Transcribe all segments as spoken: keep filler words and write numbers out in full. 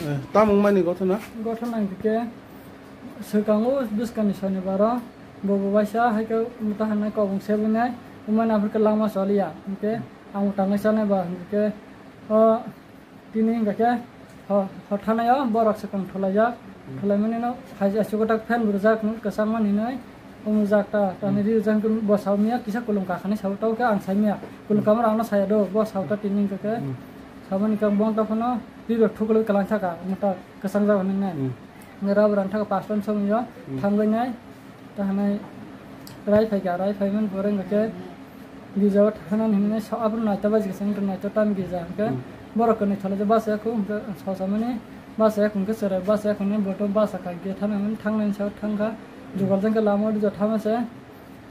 Eh, tamung mani gothona? Gothona hwnkhe swkango bwskangni sonibaro bobo waisa haikhe mwta hanai kobong sebinai, umani aphurkhe langma choliya, hwnkhe ang mwtangnai chanai ba hwnkhe o tini hwnkhe ho-, hothanaio borok swkang thulaijak, thulaimani no hai achugo tak fan bo rijak kwchangmani hinwi. Omo jak ta, tani ri jang kun bo sao miya kisa kulung kakhani sao tau khe ang sai miya. Kulung kamar ang no saya do, bo sao ta tini hwnkhe khe. Samani khe bong ta phano ri rok thuklwi kalang thaka, omo ta kwchang jak hinwi nai. Nge rab rang thaka pastan song yo, thangwi nai. Ta hanai rai phai ka, rai phai man pore hwnkhe khe. Gija o thana hinwi sa abro naito baji khe sengto naito tam gija hwnkhe borok kwnwi thole je basa yakho hwnkhe sosamani basa yakho hwnkhe chwrai basa yakho hwnwi boto basa kha ge thana hwnwi thangnani sao thangkha jugal jangkhe lama o rija thama se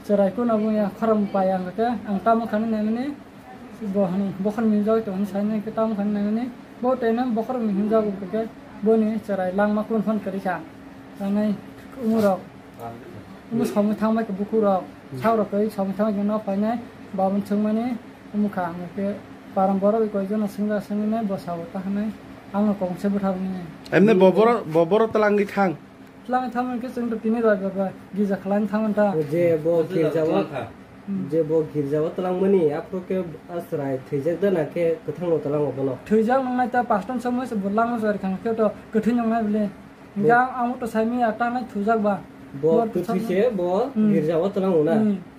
chwrai kuna buya khorang paya hwnkhe ang tamo khani naimani bo hwnwi bokhorok minjak tong hwnwi saimani hwnkhe tamo khani naimani bo tei nang bokhorok ni hinjago hwnkhe boni chwrai langma kun phone kwrwi kha tanai umurok. Omo samwi thangbai khe bukhuk rok, sak rok khe samwi thangbai khe no phainai, babun swngmani omo kha, hwnkhe param borok koi jono swngja swngwi nai bwsao ta hwnwi ang no kok se bwtharnai. Emne bo boro, bo boro twlangwi thang. Twlangwi thangmani khe chwng to tini roi ba, ba gija khlaina thangmani ta. Je bo girja o, je bo girja o twlangmani aphuru khe a chwrai thwijak da na khe kwthang no twlango bono? Thwijak nongnai ta pastan somoi se bo langma chwrai khang khe to kwthwi nongnai bole. Hingke ang, ang to saimanya tanai thujak ba. Bo kwthwi se bo girja o twlang na.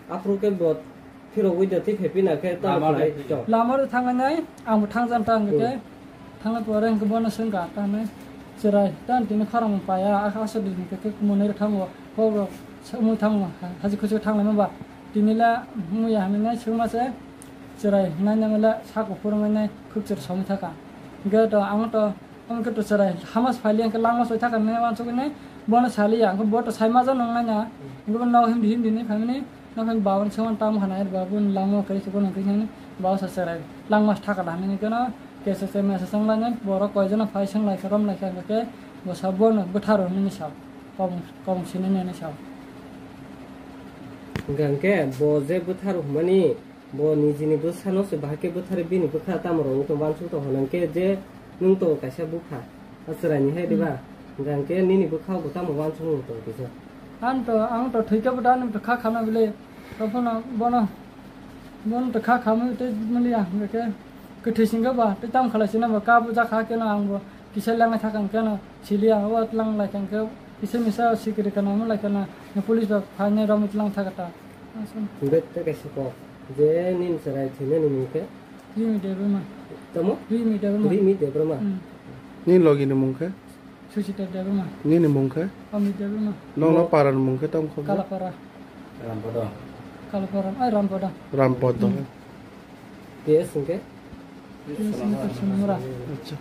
Aphuru khe bo phirogwi da thik khe pina khe ta khlai to. Lama ro thangnai ang bo thangjan ta hingke thangna pore hingke bono swngkha tanai chwrai tan tini khorang paya asa di hingke khe monai ro thango kok rok mui thango haji khusu thanglai ma ba tini la muya hinwi nai swngma se chwrai hinai nang la sako phurungnai khuk chwrai somwi thaka hingke to ang to. Omo khe to chwrai hamas phaili hwnkhe langma soi thaka hinwi uansukgwi nai bono saliya, hwnkhe bo to sai majak nang nai na, hwnkhe bo nok hindi hindi hinwi phaimani, nok hin bawan se uan tamo hwnwi ba boni langma kwrwi se bono kwrwi hinwi bawa sa chwrai langma thaka da hinwi kheno kesa se mesa chwng lainai borok koi jona phai swng laikha rom laikha hwnkhe bo sa bono bwtharo hinwi sa kobong kobong sinwi nai sa. Hwnkhe bo je bwtharo hwnmani. Bo nijini bwsano se bahai khe bwtharwi bini bwkha tamo rwngwi tong uansuk tong hwnang khe je nwng tongo kaisa bupha a chwraini hai diba? Hwnkhe nini bwkha bo tamo uansuk nwng tong kisa? Ang to, ang to thwikhe bo da nwng to kha khamna bile. Tophano bono, bono to kha khamwi tei muliya hwnkhe kwthwi singkhe ba tei tamo khalai sina ba ka bo jakha keno ang bo kisa lengnai thakang keno siliya o tlang lai khe kisa misa sikiri kana mo lai kana police ba phainai romwi tlang thaka ta. Aswk. Hwnkhe tei kaisa kok, je nini chwrai thwinani mung khe? Rimi Debbarma. Tamo? Rimi Debbarma. Rimi Debbarma. Hmm. Nini logini mung khe? Suchita Debbarma. Nini mung khe? Amit Debbarma. Nokno parani mung khe tamo khe? Kalapara. Rampodo. Kalapara, ai Rampodo. Rampodo. Hmm. P S hwnkhe? P S hwnkhe Sonamura. Acha.